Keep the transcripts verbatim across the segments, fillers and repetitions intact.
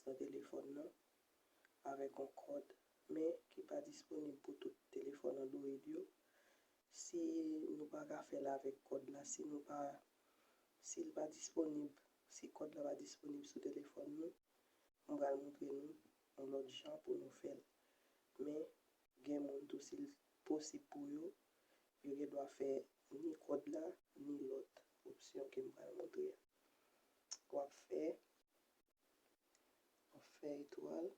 nan telefòn nan avèk yon kòd, men ki pa disponib pou tout telefòn Android yo. Si nou pa ka fè l avèk kòd la, si nou pa, si l pa disponib, si kòd la pa disponib sou telefòn nou, m pral montre nou yon lòt jan pou nou fè l. Men, gen moun tou, si l posib pou yo, yo gen dwa fè ni kòd la, ni lòt opsyon ke m pral montre a. W ap fè, w ap fè etwal,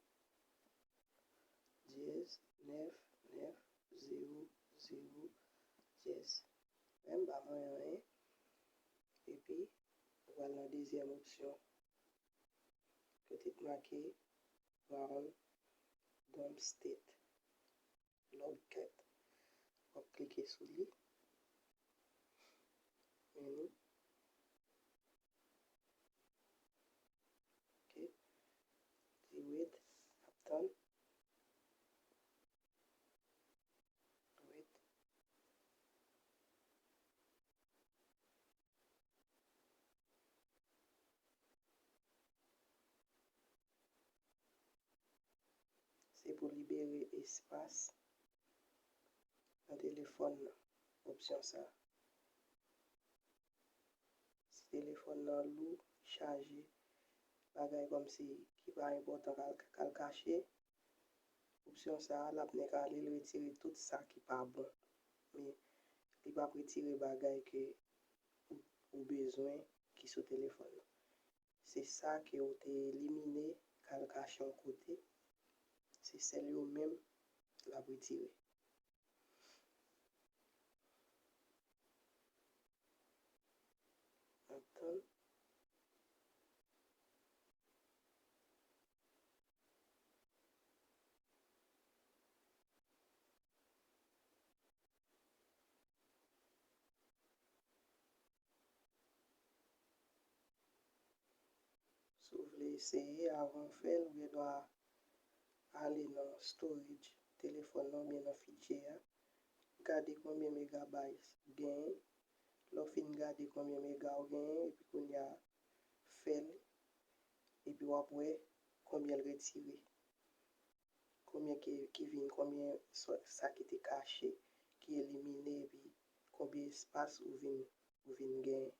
dyèz, nèf, nèf, zewo, zewo, dyèz. Men m pa mwen anyen. Epi, ou pral nan dezyèm opsyon. Kote k make Brown Dump State. Log cat. W ap klike sou li. Meni. Ok. Di wait. Ap tann. Wait. Se pou libere espas nan telefòn nan, opsyon sa a. Si telefòn nan lou, chaje, bagay kòmsi ki pa enpòtan k al, k al kache, opsyon sa a, l ap nek ale, l retire tout sa ki pa bon. Men, li p ap retire bagay ke ou, ou bezwen ki sou telefòn nan. Se sa ke w te elimine, k al kache yon kote. Se sèl yo menm l ap retire. N ap tann. Si w vle eseye, avan w fè l, ou gen dwa ale nan storage telefòn nan oubyen nan fidye a. Gade konbyen megabytes ou genyen. Lè w fin gade konbyen mega ou genyen, epi kounye a fè l, epi w ap wè konbyen l retire. Konbyen ki, ki vin, konbyen sa, sa ki te kache, ki elimine, epi konbyen espas ou vin, ou vin genyen.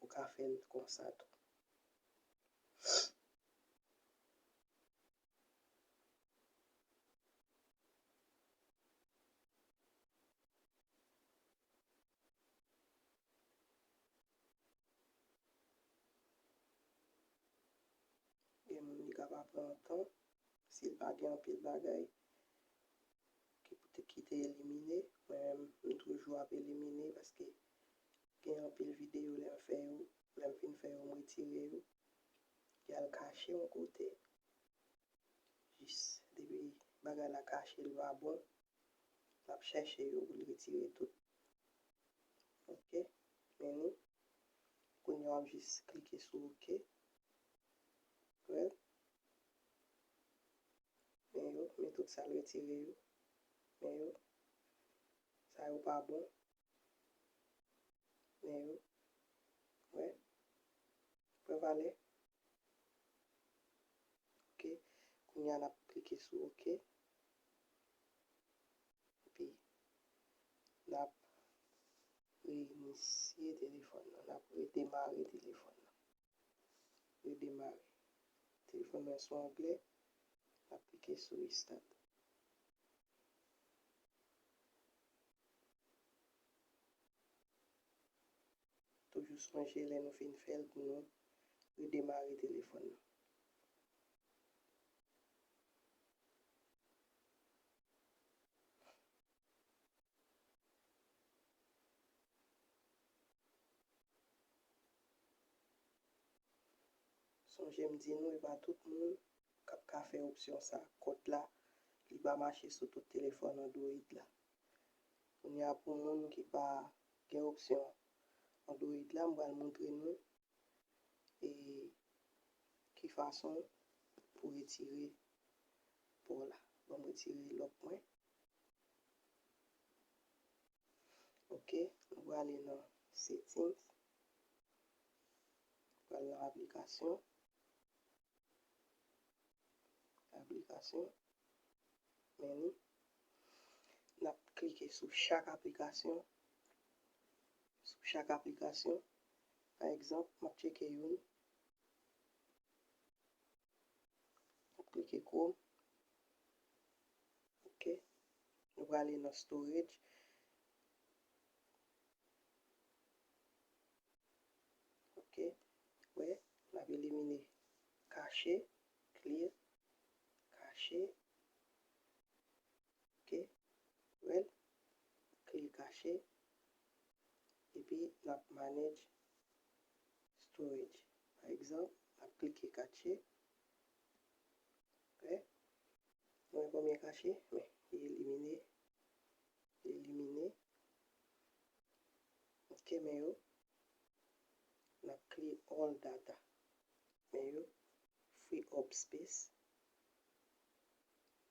Ou ka fè l konsa tou. Gen moun li ka pa pran tan, si l pa gen anpil bagay ki pou te, ki te elimine. Mwen menm, m toujou ap elimine paske gen anpil videyo lè m fè yo, lè m fin fè yo, m retire yo. Y al kache yon kote. Jis depi bagay la kache, l pa bon, l ap chèche yo pou l retire tout. Ok, men ni. Kounye a w ap jis klike sou ok. Wè. Men yo, men tout sa l retire yo. Men yo. Sa yo pa bon. Men yo. Wè. Wè valè. Ok. Kounye a n ap klike sou ok. Epi n ap reinisye telefòn nan, n ap redemare telefòn nan. Redemare. Telefòn mwen sou anglè, n ap klike sou restart. Toujou sonje lè nou fin fè l pou nou redemare telefòn nan. Sonje m di nou, e pa tout moun k ap ka fè opsyon sa. Kòd la, li pa mache sou tout telefòn Android la. Kounye a, pou moun ki pa gen opsyon Android la, m pral montre nou e ki fason pou retire pò la. Ban m retire lòk mwen. Ok, nou prale nan settings. Pral nan aplikasyon. aplikasyon. Men li, n ap klike sou chak aplikasyon. Sou chak aplikasyon. Pa egzanp, m ap tcheke youn. M ap klike Chrome. Ok. Nou prale nan storage. Ok. Wè, n ap elimine cache, clear, cache. Ok. Wè, clear cache. Epi n ap manage storage. Pa egzanp, n ap klike cache. Wè, nou wè konbyen cache, men li elimine. Li elimine. Ok, men yo. N ap clear all data. Men yo, free up space.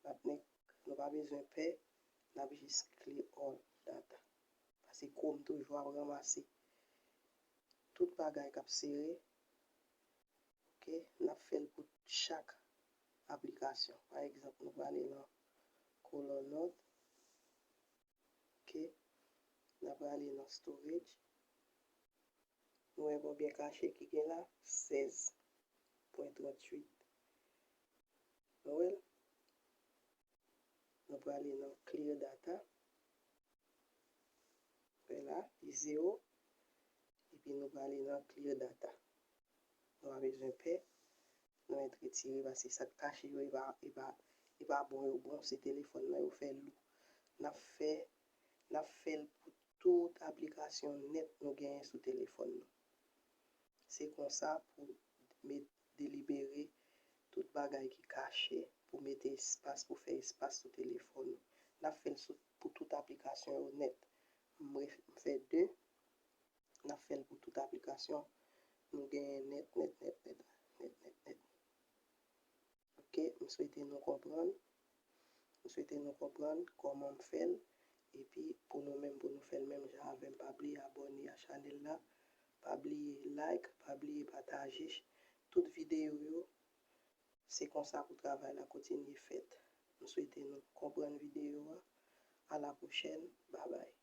N ap nek, nou pa bezwen pè, n ap jis clear all data. Paske Chrome toujou ap ranmase tout bagay k ap sere. Ok, n ap fè l pou chak aplikasyon. Pa egzanp, nou prale nan Color Note. Ok, n ap prale nan storage. Nou wè konbyen cache ki gen la? Sèz pwen tranntuit. Nou wè l? Nou prale nan clear data. Wè la, li zewo. Epi nou prale nan clear data. Nou pa bezwen pè. Nou mèt retire paske sa k kache yo, e pa, e pa, e pa bon yo bon, se telefòn nan yo fè lou. N ap fè, n ap fè l pou tout aplikasyon nèt nou genyen sou telefòn nou. Se konsa pou met, delibere tout bagay ki kache, pou mete espas, pou fè espas sou telefòn nou. N ap fè l sou, pou tout aplikasyon yo nèt. M re-, m fè de. N ap fè l pou tout aplikasyon nou genyen nèt, nèt, nèt, nèt, nèt, nèt, nèt. Ok, m swete nou konprann. M swete nou konprann kòman m fè l. Epi, pou nou menm, pou nou fè l menm jan avè m, pa bliye abòne a chanèl la. Pa bliye like, pa bliye pataje tout videyo yo. Se konsa pou travay la kontinye fèt. M swete nou konprann videyo a. A la pwochèn. Babay.